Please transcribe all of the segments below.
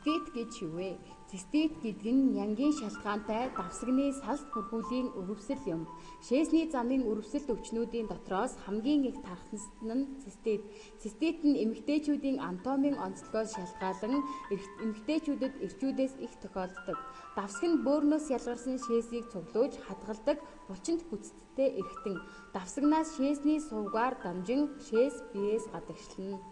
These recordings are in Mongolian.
Цистит гэж юу вэ? Цистит гэдэг нь нянгийн шалтгаантай давсагны салст бүрхүүлийн өрөвсөл юм. Шээсний замын өрөвсөлт өвчнүүдийн дотроос хамгийн их тархсан нь цистит. Цистит нь эмэгтэйчүүдийн анатомийн онцлогоос шалтгаалан эмэгтэйчүүдэд эрчүүдээс их тохиолддог. Давсаг нь бөөрнөөс ялгарсан шээсийг цуглуулж хадгалдаг булчинд гүйцэтгэдэг эрхтэн. Давсагнаас шээсний сувгаар дамжин шээс биеэс гадагшлана.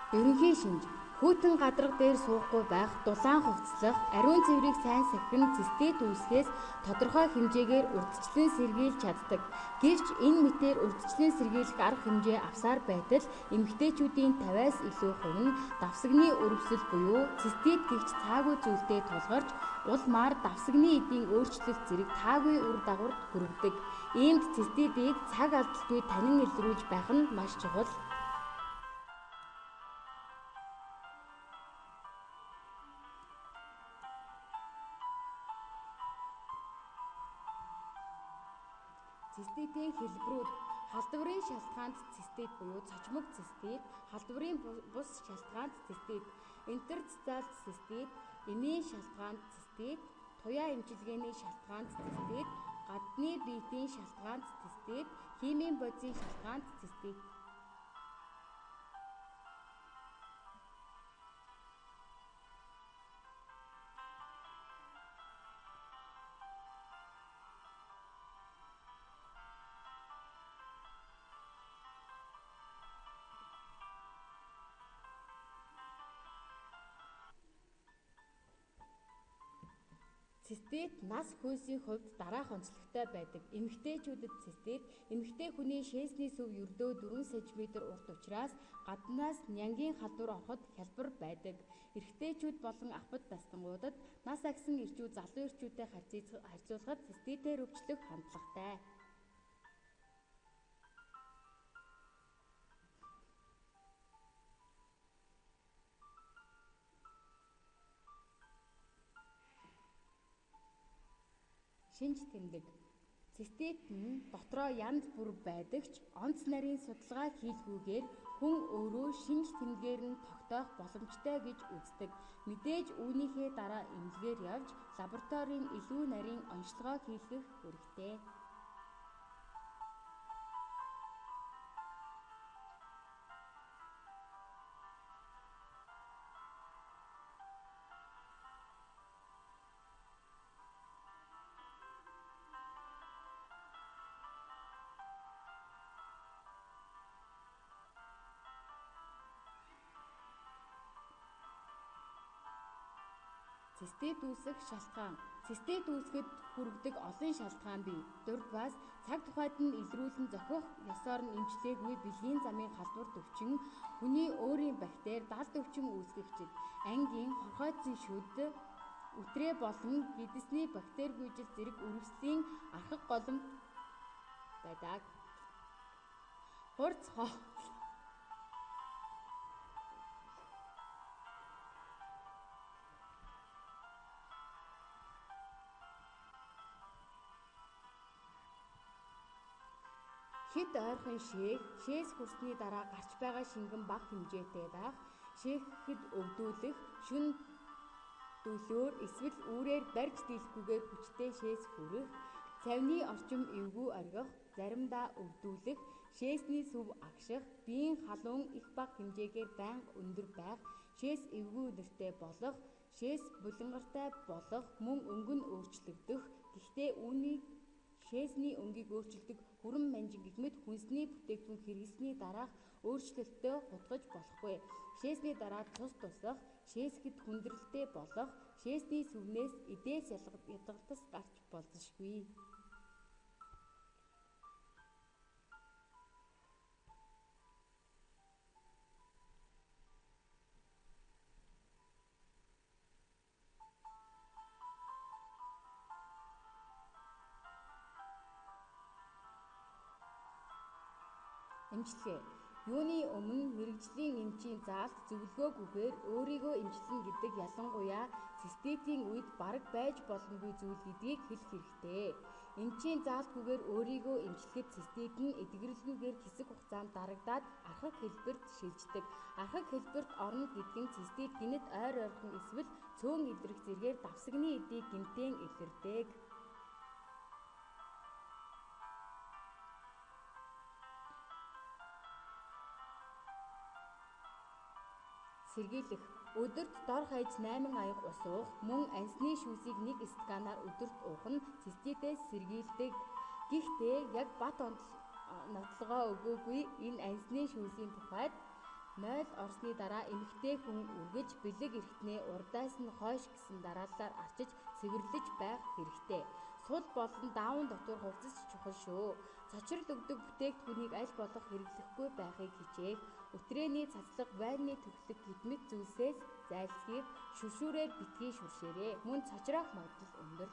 Ерөнхий шинж: хүйтэн гадарга дээр суухгүй байх, дулаан хувцаслах, ариун цэврийг сайн сахих нь цистит үүсгэхээс тодорхой хэмжээгээр урьдчилан сэргийлж чаддаг. Гэвч энэ мэтээр урьдчилан сэргийлэх арга хэмжээ авсаар байтал эмэгтэйчүүдийн 50-аас илүү хувь нь давсагны өрөвсөл буюу цистит гэгч цаагүй зүйлтэй тулгарч улмаар давсагны эдийн өөрчлөлт зэрэг таагүй үр дагаварт хүргэдэг. Иймд циститийг цаг алдалгүй танин илрүүлж байх нь маш чухал. Циститийн хэлбэрүүд: халдварын шалтгаанд цистит буюу цочмог цистит, халдварын бус шалтгаанд цистит, интерстициал цистит, эмийн шалтгаанд цистит, туяа эмчилгээний шалтгаанд цистит, гадны биетийн шалтгаанд цистит, химийн бодисын шалтгаанд цистит. Цистит нас хүйсийн хувьд дараах онцлогтой байдаг. Эмэгтэйчүүдэд цистит эмэгтэй хүний шээсний сүв ердөө 4 см урт учраас гаднаас нянгийн халдвар ороход хялбар байдаг. Эрэгтэйчүүд болон ахбад настангуудад нас агсан эрчүүд залуу эрчүүдтэй харьцуулахад циститээр өвчлөх хандлагатай. Шинж тэмдэг: Цистит нь дотроо янз бүр байдаг ч онц нарийн судалгаа хийлгүйгээр хүн өөрөө шинж тэмдгээр нь тогтоох боломжтой гэж үздэг. Мэдээж үүнийхээ дараа эмнэлгээр явж лабораторийн илүү нарийн оношилгоо хийлгэх хэрэгтэй. Цистит үүсэх шалтгаан. Цистит үүсгэхэд хүргэдэг олон шалтгаан бий. Дурдваас цаг тухайд нь илрүүлэн зохих ёсоор нь эмчлээгүй бэлгийн замын халдвар төвчин, хүний өөрийн бактери, далд өвчин үүсгэгчид, ангийн, хорхойтсон шүд, үтрээ болон гэдэсний бактеригүйжил зэрэг өрөвслийн архаг голомт байдаг. Хурц Хэт ойрхон шээх, шээс хүрсний дараа гарч байгаа шингэн бага хэмжээтэй байх, шээхэд өвдүүлэх, шөнө дөлөөр эсвэл үүрээр барьж дийлэхгүйгээр хүчтэй шээс хүрэх, цавины орчим эвгүй оргих, заримдаа өвдүүлэх, шээсний сүв агших, биеийн халуун их бага хэмжээгээр байнга өндөр байх, шээс эвгүй үнэртэй болох, шээс булангартай болох, мөн өнгө нь өөрчлөгдөх. Гэхдээ үүнийг шээсний өнгийг өөрчилдөг хүрэн манжин гэх мэт хүнсний бүтээгдэхүүн хэрэглэсний дараах өөрчлөлттэй хутгаж болохгүй. Шээсний дараа цус тусах, шээсэхэд хүндрэлтэй болох, шээсний сүвнээс эдээс ядгалтас гарч болзошгүй. Эмчилгээ. Юуны өмнө мэргэжлийн эмчийн заалт зөвлөгөөгүйгээр өөрийгөө эмчилнэ гэдэг ялангуяа циститийн үед бараг байж боломгүй зүйл гэдгийг хэлэх хэрэгтэй. Эмчийн заалтгүйгээр өөрийгөө эмчлэхэд цистит нь эдгэрэлгүйгээр хэсэг хугацаанд дарагдаад архаг хэлбэрт шилждэг. Архаг хэлбэрт орно гэдэг нь цистит гэнэт ойр ойрхон эсвэл цөөн илрэх зэргээр давсагны эдийг гэмтэн илэрдэг. Сэргийлэх. Өдөрт дор хаяж 8 аяга ус уух, мөн ансны шүүсийг 1 стаканаар өдөрт уух нь циститээс сэргийлдэг. Гэхдээ яг бат нотлогоо өгөөгүй энэ ансны шүүсийн тухайд 0 орсны дараа эмэгтэй хүн үргэж бэлэг эрхтнээ урдаас нь хойш гэсэн дарааллаар арчиж цэвэрлэж байх хэрэгтэй. Сул болон дааван дотор хувцас чухал шүү. Цочрол өгдөг бүтээгдэхүүнийг аль болох хэрэглэхгүй байхыг хичээх, өтрээний цацлага, вайны түлхлэг гэх мэт зүйлсээс зайлсхийх, шүршүүрээр битгий шүршээрэй. Мөн цочроох магадлал өндөр.